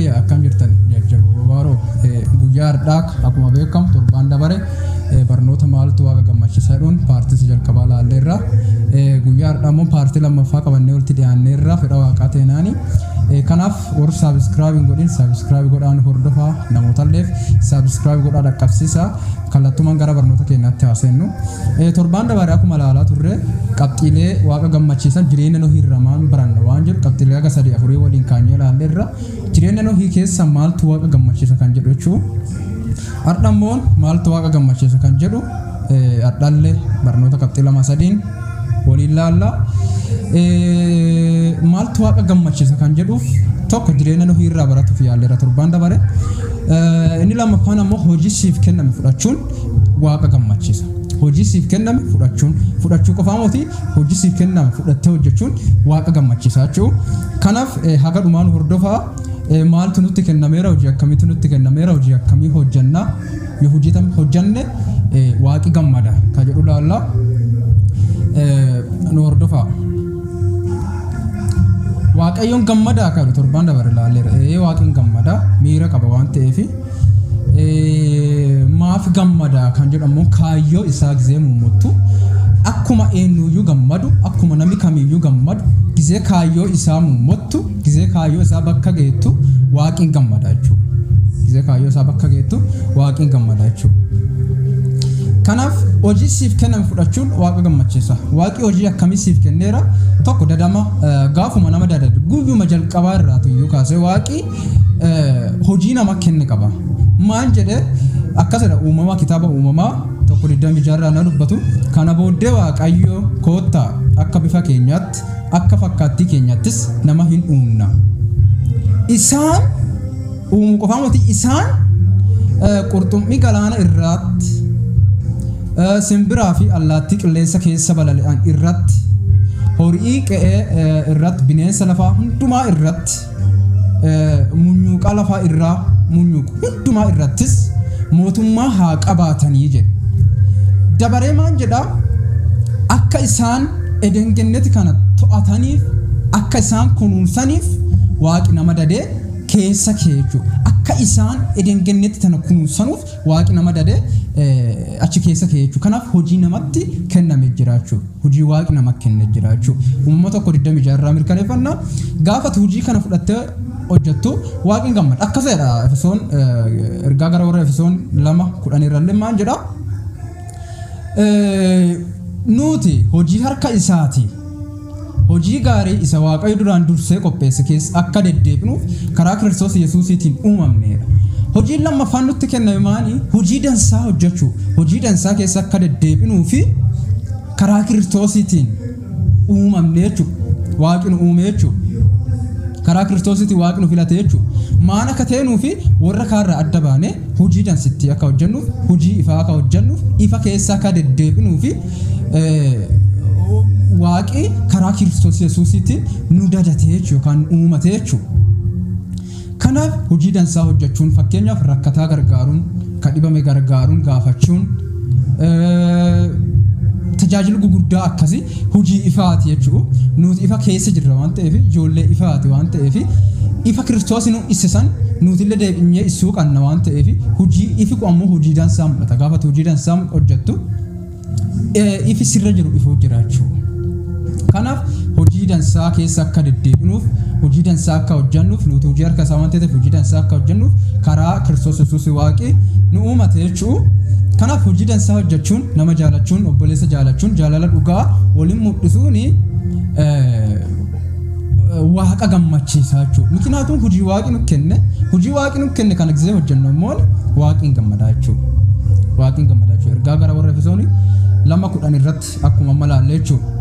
Yooyyaa akkam jirtan jajjaboo babaaroo guyyaa har'aa akkuma beekamu torbaan dabare barnoota maaltu waaqa gammachiisa jedhuun paartii isa jalqabaa laalleerra. Guyyaa har'aa immoo paartii lammaffaa qabannee walitti dhiyaanneerra fedha waaqaa teenaani. Kanaaf warri subscribe hin godhin subscribe godhaan hordofaa, namootalleef subscribe godhaa dhaqqabsiisa. Kallattumaan gara barnoota keenyaatti haaseennu. Torbaan dabare akkuma ilaalaa turre qabxiilee waaqa gammachiisan jireenya Nohii irraa maal baranna waan jedhu qabxiilee haga sadii afurii waliin kaanyee ilaalleerra. Jireenya Nohii keessa maaltu waaqa gammachiisa kan jedhu jechuun. Har'a immoo maaltu waaqa gammachiisa kan jedhu har'allee barnoota qabxii lama sadiin waliin laalla. Maaltu waaqa gammachiisa kan jedhuuf tokko jireenya Nohii irraa baratuuf yaalleerra torbaan dabare. Inni lammaffaan ammoo hojii siif kenname fudhachuun waaqa gammachiisa. Hojii siif kenname fudhachuun, fudhachuu qofaa miti, hojii siif kenname fudhattee hojjechuun waaqa gammachiisa jechuudha. Kanaaf haga dhumaan hordofaa. Maaltu nutti kennameera, hojii akkamiitu nutti kennameera, hojii akkamii hojjannaa, yoo hojii tam hojjanne waaqi gammada ka jedhu laalla, nu hordofaa. Waaqayyoon gammadaa kan jedhu torbaan dabare laalleera. Waaqni gammada, miira qaba waan ta'eef. Maaf gammadaa kan jedhu ammoo kaayyoo isaa gizee mummuttu akkuma eenyuyyuu gammadu, akkuma namni kamiyyuu gammadu, gizee kaayyoo isaa mummuttu, gizee kaayyoo isaa bakka geettu waaqni gammada jechuudha. Gizee kaayyoo isaa bakka geettu waaqni gammada jechuudha. Kanaaf hojii siif kenname fudhachuun waaqa gammachiisa. Waaqi hojii akkamii siif kenneera? Tokko dadama, gaafuma nama dadadu guyyuma jalqabaa irraa iyyuu kaasee waaqi hojii nama kenne qaba. Maal jedhee akkasidha uumamaa, kitaaba uumamaa 1:26 irraa na dubbatu. Kana booddee Waaqayyo, "Koottaa akka bifa keenyaatti, akka fakkaattii keenyaattis nama hin uumna." Isaan uumuu qofaa miti, isaan qurxummii galaana irraatti, simbiraa fi allaattii qilleensa keessa balali'an irratti, horii qe'ee irratti, bineensa lafaa hundumaa irratti, munyuuqaa lafaa irraa munyuuqu hundumaa irrattis mootummaa haa qabaatanii jedhe. Dabaree maal jedhaa? Akka isaan edengenneti kana to'ataniif, akka isaan kunuunsaniif waaqi nama dadee keessa kee jechuudha. Akka isaan edengennetti tana kunuunsanuuf waaqi nama dadee achi keessa kee jechuudha. Kanaaf hojii namatti kenname jira jechuudha. Hojii waaqi nama kenne jira jechuudha. Uumama 1:26 irraa mirkaneeffannaa. Gaafa hojii kana fudhattee hojjettu waaqni gammada. Akkasidha Efesoon, ergaa gara warra Efesoon 2:10 irrallee maal jedhaa? Nuti hojii harka isaati. Hojii gaarii isa Waaqayyo duraan dursee qopheesse keessa akka deddeebinuuf karaa Kiristoos Yesuusiitiin uumamneedha. Hojiin lammaffaan nutti kenname maali? Hojii dansaa hojjechuu. Hojii dansaa keessa akka deddeebinuu fi karaa Kiristoosiitiin uumamne jechuudha. Waaqni nu uume jechuudha. Karaa Kiristoosiitiin Waaqni nu filate jechuudha. Maan akka teenuu fi warra kaarraa adda baanee hojii dansitti akka hojjennuuf, hojii ifaa akka hojjennuuf, ifa keessa akka deddeebinuu fi Waaqi karaa Kiristoos Yesuusiitiin nu dadate jechuudha yookaan nu uumate jechuudha. Kanaaf hojii dansaa hojjechuun, fakkeenyaaf rakkataa gargaaruun, kan dhibame gargaaruun, gaafachuun, tajaajila gugurdaa akkasii hojii ifaati jechuudha. Nuti ifa keessa jirra waan ta'eef, ijoollee ifaati waan ta'eef, ifa Kiristoos nu issisan nuti illee deebinyee issuu qabna waan ta'eef, hojii ifi kun ammoo hojii dansaa mul'ata. Gaafa hojii dansaa hojjettu ifi sirra jiru ifuu jira jechuudha. Kanaaf hojii dansaa keessa akka deddeebinuuf, hojii dansaa akka hojjennuuf, nuti hojii harka isaa waan ta'eef hojii dansaa akka hojjennuuf karaa Kiristoos Yesuus waaqi nu uumate jechuudha. Kanaaf hojii dansaa hojjechuun, nama jaalachuun, obboleessa jaalachuun, jaalala dhugaa waliin mul'isuun waaqa gammachiisa jechuudha. Mikinaatuun hojii waaqi nu kenne, hojii waaqi nu kenne kana gisee hojjennu immoo waaqni gammadaa jechuudha. Waaqni gammadaa jechuudha. Ergaa gara warra Efesoonii 2:10 irratti akkuma amma laalle jechuudha.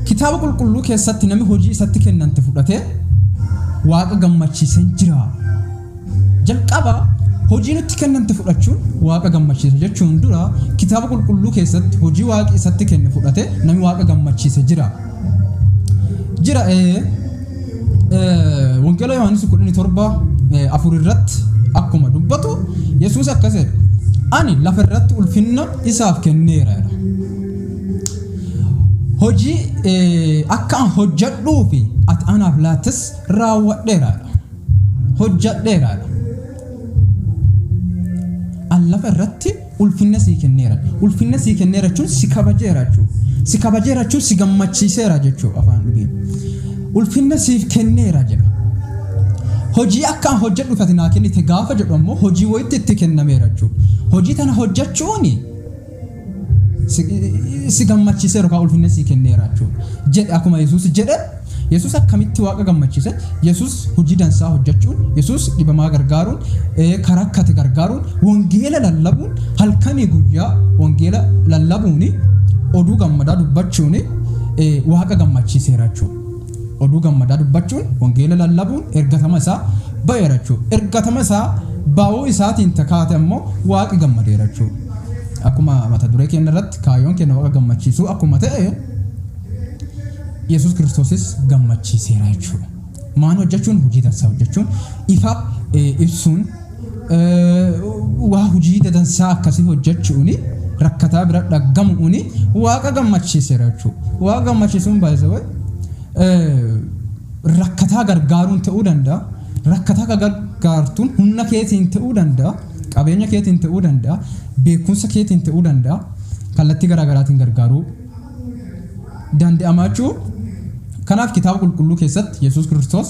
Kitaaba qulqulluu keessatti namni hojii isatti kennante fudhatee waaqa gammachiisee jira. Jalqaba hojii nutti kennamte fudhachuun waaqa gammachiisa jechuun dura kitaaba qulqulluu keessatti hojii waaqi isatti kenne fudhate namni waaqa gammachiise jira. Jira. Wangeela Yohaannis 17:4 irratti akkuma dubbatu Yesuus akkas jedhe: "Ani lafa irratti ulfinna isaaf kenneera" jedha. Hojii akka an hojjedhuu fi ati anaaf anaaf laattes raawwadheeraadha. Hojjadheeraadha. An lafa irratti ulfinna sii kenneera. Ulfinna sii kenneera jechuun si kabajeera jechuudha. Si kabajeera jechuun si gammachiiseera jechuudha afaan dhugiin. Ulfinna siif kenneera jedha. Hojii akka an hojjedhuuf ati naa kennite gaafa jedhu ammoo hojii wayitti itti kennameera jechuudha. Hojii tana hojjechuuni si gammachiiseera yookaan ulfinna sii kenneera jechuudha. Jedhe akkuma Yesuus jedhe. Yesuus akkamitti Waaqa gammachiise? Yesuus hojii dansaa hojjechuun, Yesuus dhibamaa gargaaruun, ka rakkate gargaaruun, wangeela lallabuun, halkanii guyyaa wangeela lallabuun, oduu gammadaa dubbachuun Waaqa gammachiiseera jechuudha. Oduu gammadaa dubbachuun, wangeela lallabuun ergatama isaa ba'eera jechuudha. Ergatama isaa ba'uu isaatiin takaate ammoo Waaqi gammadeera jechuudha. Akkuma mata duree keenya irratti kaayyoon keenya Waaqa gammachiisuu akkuma ta'e, Yesuus Kiristoosis gammachiiseera jechuudha. Maan hojjechuun? Hojii dansaa hojjechuun, ifa ibsuun, waa hojii dadansaa akkasii hojjechuun, rakkataa bira dhaggamuun Waaqa gammachiiseera jechuudha. Waaqa gammachiisuun baay'isee rakkataa gargaaruun ta'uu danda'a. Rakkataa gargaartuun humna keetiin ta'uu danda'a. Qabeenya keetiin ta'uu danda'a. Beekumsa keetiin ta'uu danda'a. Kallattii garaagaraatiin gargaaruu danda'ama jechuudha. Kanaaf kitaaba qulqulluu keessatti Yesuus Kiristoos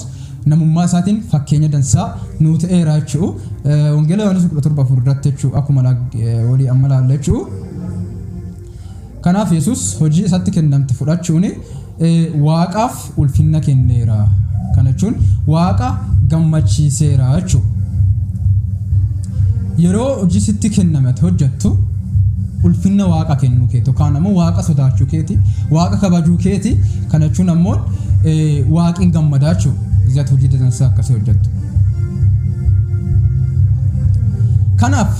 namummaa isaatiin fakkeenya dansaa nuu ta'eera jechuudha. Wangeela Yohaannis 17:4 irratti jechuudha, akkuma walii amma ilaalla jechuudha. Kanaaf Yesuus hojii isatti kennamte fudhachuun Waaqaaf ulfinna kenneera. Kana jechuun Waaqa gammachiiseera jechuudha. Yeroo hojii sitti kenname ati hojjettu, ulfinna Waaqa kennuu keeti yookaan ammoo Waaqa sodaachuu keeti, Waaqa kabajuu keeti. Kana jechuun ammoo Waaqin gammadaa jechuudha. Gizee ati hojii dansaa akkasii hojjettu. Kanaaf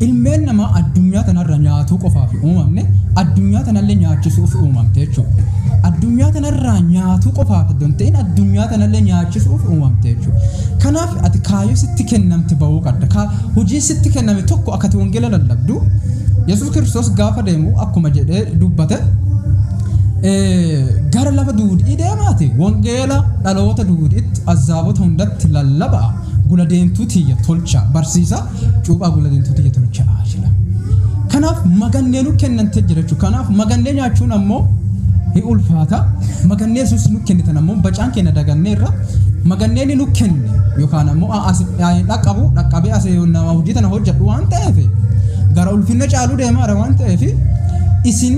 ilmeen namaa addunyaa tanarra nyaatuu qofaaf hin uumamne, addunyaa tanallee nyaachisuuf uumamte jechuudha. Addunyaa tanarraa nyaatuu qofaaf osoo hin ta'in, addunyaa tanallee nyaachisuuf uumamte jechuudha. Kanaaf ati kaayyoo sitti kennamte bahuu qabda. Hojii sitti kenname tokko akka ati wangeela lallabdu. Yesuus Kiristoos gaafa deemu akkuma jedhee dubbate, gara lafa duudhii deemaati wangeela dhaloota duudhiitti, azaabota hundatti lallabaa, gula deemtuu tiyya tolcha, barsiisa cuuphaa gula deemtuu tiyya tolcha jedha. Kanaaf magannee nu kennante jira jechuudha. Kanaaf magannee nyaachuun ammoo hin ulfaata. Magannee Yesuus nu kennitan ammoo bacaan keenya daganneerra. Magannee ni nu kenne yookaan ammoo as dhaqqabu dhaqqabee as nama hojii tana hojjedhu waan ta'eef, gara ulfinna caaluu deemaara waan ta'eef, isin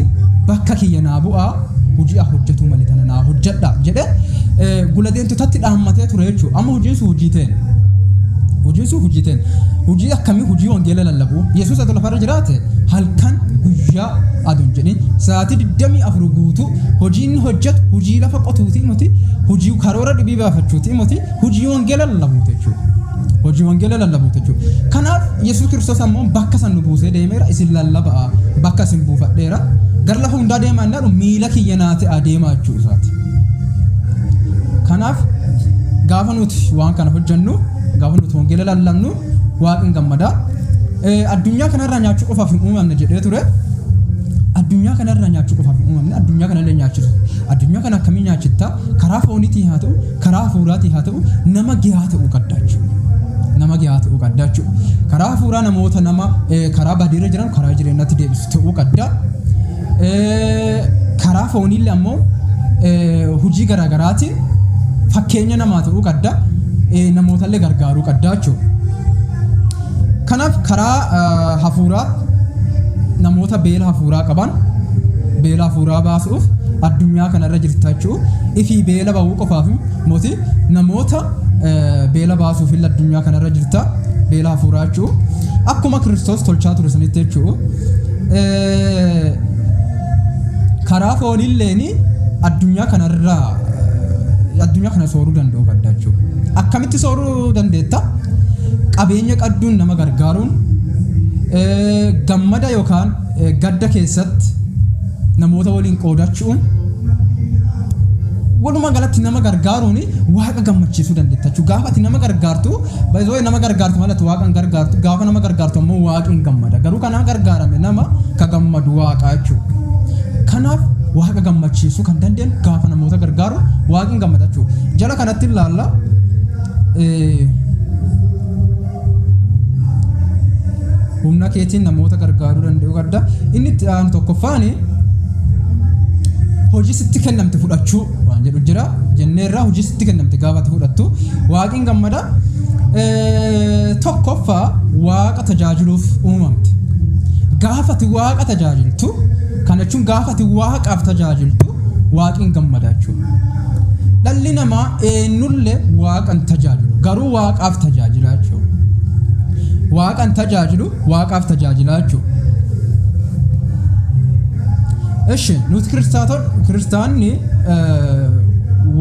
bakka kiyya naa bu'aa, hojii haa hojjetuu malee tana naa hojjedha jedhe gula deemtotatti dhaammatee ture jechuudha. Amma hojiin sun hojii ta'e. Hojiin sun hojii ta'e. Hojii akkamii? Hojii wangeela lallabuu. Yesuus ati lafarra jiraate halkan guyyaa aduun jedhin sa'aatii 24 guutuu hojii inni hojjetu hojii lafa qotuutii miti, hojii karoora dhibii baafachuutii miti, hojii wangeela lallabuuti jechuudha. Hojii wangeela lallabuuti jechuudha. Kanaaf Yesuus Kiristoos ammoo bakka san nu buusee deemeera, isin lallabaa, bakka isin buufadheera. Gara lafa hundaa deemaa inni jedhu miila kiyya naa ta'aa deemaa jechuu isaati. Kanaaf gaafa nuti waan kana hojjennu, gaafa nuti wangeela lallabnu, Waaqni gammadaa. Addunyaa kanarraa nyaachuu qofaaf hin uumamne jedhee ture. Addunyaa kanarraa nyaachuu qofaaf hin uumamne, addunyaa kanallee nyaachisu. Addunyaa kana akkamii nyaachittaa? Karaa fooniitiin haa ta'u, karaa hafuuraatiin haa ta'u, nama gahaa ta'uu qabda jechuudha. Nama gahaa ta'uu qabda jechuudha. Karaa hafuuraa namoota nama karaa badiirra jiran karaa jireenyaatti deebisu ta'uu qabda. Karaa fooniillee ammoo hojii garaagaraatiin fakkeenya namaa ta'uu qabda. Namootallee gargaaruu qabda jechuudha. Kanaaf karaa hafuuraa namoota beela hafuuraa qaban beela hafuuraa baasuuf addunyaa kanarra jirta jechuudha. Ifii beela bahuu qofaaf moti, namoota beela baasuuf illee addunyaa kanarra jirta, beela hafuuraa jechuudha. Akkuma Kiristoos tolchaa ture sanitti jechuudha. Karaa fooniilleen addunyaa kanarraa addunyaa kana sooruu danda'uu qabda jechuudha. Akkamitti sooruu dandeetta? Qabeenya qadduun nama gargaaruun, gammada yookaan gadda keessatti namoota waliin qoodachuun, walumaa galatti nama gargaaruun Waaqa gammachiisuu dandeetta jechuudha. Gaafa ati nama gargaartu, baay'ee nama gargaartu malee ati Waaqa hin gargaartu. Gaafa nama gargaartu ammoo Waaqni hin gammada. Garuu kanaan gargaarame nama ka gammadu Waaqa jechuudha. Kanaaf Waaqa gammachiisuu kan dandeenyu gaafa namoota gargaaru waaqni gammada jechuudha. Jala kanatti ilaalla. Humna keetiin namoota gargaaruu danda'uu qabda. Inni itti aanu tokkoffaan hojii sitti kennamte fudhachuu waan jedhu jira. Jenneerraa hojii sitti kennamte gaafa ati fudhattu waaqni gammada. Tokkoffaa waaqa tajaajiluuf uumamte. Gaafa ati waaqa tajaajiltu, kana jechuun gaafa ati waaqaaf tajaajiltu waaqni gammada jechuudha. Dhalli namaa eenyullee waaqa hin tajaajilu, garuu waaqaaf tajaajila jechuudha. Waaqa hin tajaajilu, waaqaaf tajaajila jechuudha. Ishi nuti kiristaanni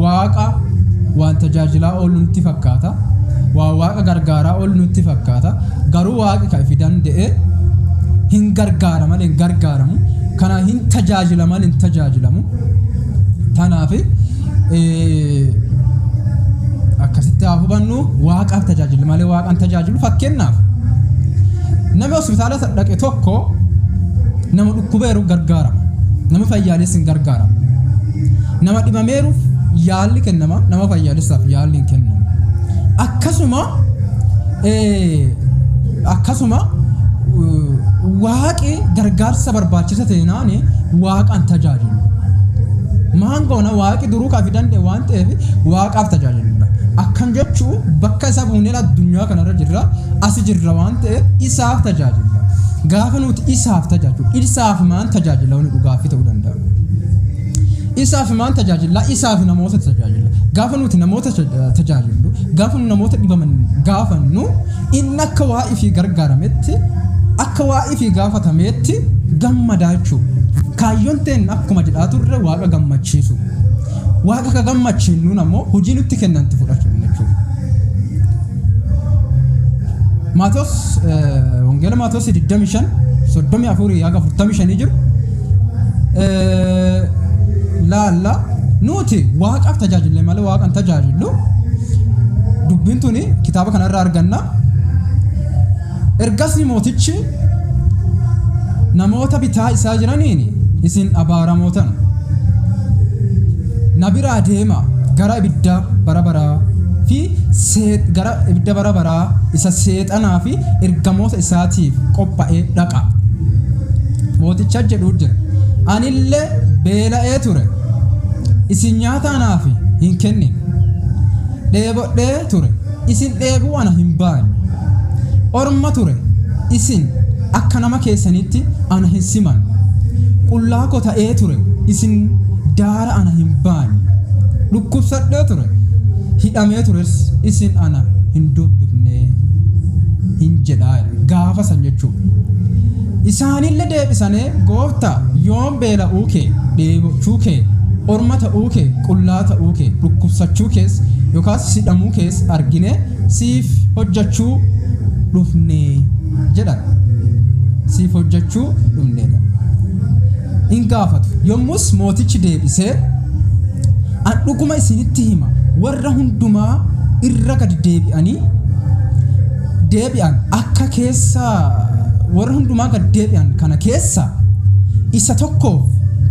waaqa waan tajaajilaa oolu nutti fakkaata. Waan waaqa gargaaraa oolu nutti fakkaata. Garuu waaqi kan ifi danda'e hin gargaara malee hin gargaaramu. Kana hin tajaajila malee hin tajaajilamu. Kanaaf akkasitti haa hubannu, waaqaaf tajaajila malee waaqan tajaajilu. Fakkeenyaaf nama hospitaala dhaqe tokko nama dhukkubeeru gargaarama. Nama fayyaalessi hin gargaaramu. Nama dhibameeruuf yaalli kennama, nama fayyaalessaaf yaalli hin kennamu. Akkasuma waaqi gargaarsa barbaachisa ta'e waaqaan tajaajilu. Maan goona waaqi duruu kaafi danda'e waan ta'eef waaqaaf tajaajiludha. Akkan jechuun bakka isa buunee addunyaa kanarra jirra, asi jirra waan ta'eef isaaf tajaajilla. Gaafa nuti isaaf tajaajilu, isaaf maan tajaajila wani dhugaafi ta'uu danda'a. Isaaf maan tajaajila, isaaf namoota tajaajila. Gaafa nuti namoota tajaajillu, gaafa nu namoota dhibaman gaafannu, inni akka waa ifii gargaarametti, akka waa ifii gaafatametti gammadaa jechuudha. Kaayyoon ta'een akkuma jedhaa turre waaqa gammachiisu. Waaqa ka gammachiinnuun ammoo hojii nutti kennanti fudhachuu jechuudha. Maatewos Wangeela Maatewos 25 34 haga 45 jiru. Laalla nuti waaqaaf tajaajille malee waaqan tajaajillu. Dubbiin tuni kitaaba kanarraa arganna. Ergasii mootichi namoota bitaa isaa jiraniin isin abaaramootan na biraa deema gara ibidda bara baraa fi gara ibidda bara baraa isa seexanaa fi ergamoota isaatiif qophaa'ee dhaqa. Mooticha jedhuu jira. Anillee beela'ee ture. Isin nyaata anaaf hin kennin. Dheebodhee ture. Isin dheebuu ana hin baanne. Orma ture. Isin akka nama keessanitti ana hin siman. Qullaa koo ta'ee ture. Isin daara ana hin baanne. Dhukkubsadhee ture. Hidhamee tures isin ana hin dubbifne hin jedhaa gaafa san jechuudha. Isaanillee deebisanii gooftaa yoom beela'uu kee, dheebochuu kee, orma ta'uu kee, qullaa ta'uu kee, dhukkubsachuu kees yookaas hidhamuu kees argine siif hojjechuu dhufne jedhan. Siif hojjechuu dhufneedha. Hin gaafatu. Yommus mootichi deebisee an dhuguma isinitti hima warra hundumaa irra gadi deebi'an akka keessa warra hundumaa gad deebi'an kana keessa isa tokkoof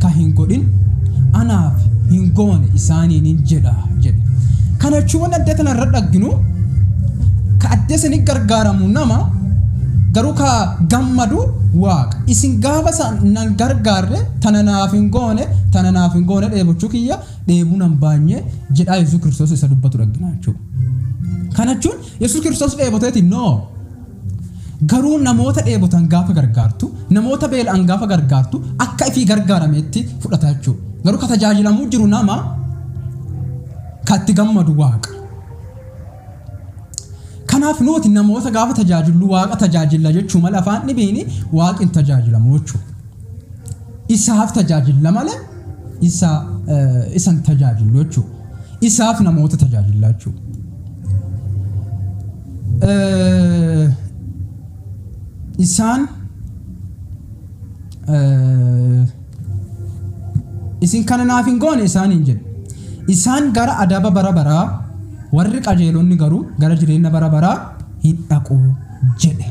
ka hin godhin anaaf hin goone isaaniin hin jedha jedhe. Kana jechuun wanni addee tanarra dhagginu ka addee sanii gargaaramu nama garuu ka gammadu waaqa. Isin gaafa nan gargaarre tana naaf hin goone tana naaf hin goone dheebochuu kiyya dheebuu nan baanye jedhaa Yesuus Kiristoos isa dubbatu dhaggina jechuudha. Kana jechuun Yesuus Kiristoos dheeboteeti no. Garuu namoota dheebotan gaafa gargaartu, namoota beela'an gaafa gargaartu akka ifii gargaarameetti fudhata jechuudha. Garuu ka tajaajilamuu jiru nama ka itti gammadu waaqa. Kanaaf nuti namoota gaafa tajaajillu waaqa tajaajilla jechuu malee afaan dhibiin waaqni hin tajaajilamu jechuudha. Isaaf tajaajilla malee isa hin tajaajillu jechuudha. Isaaf namoota tajaajilla jechuudha. Isaan isin kana naaf hin goone isaan hin jedhu. Isaan gara adaba bara baraa warri qajeelonni garuu gara jireenya bara baraa hin dhaqu jedhe.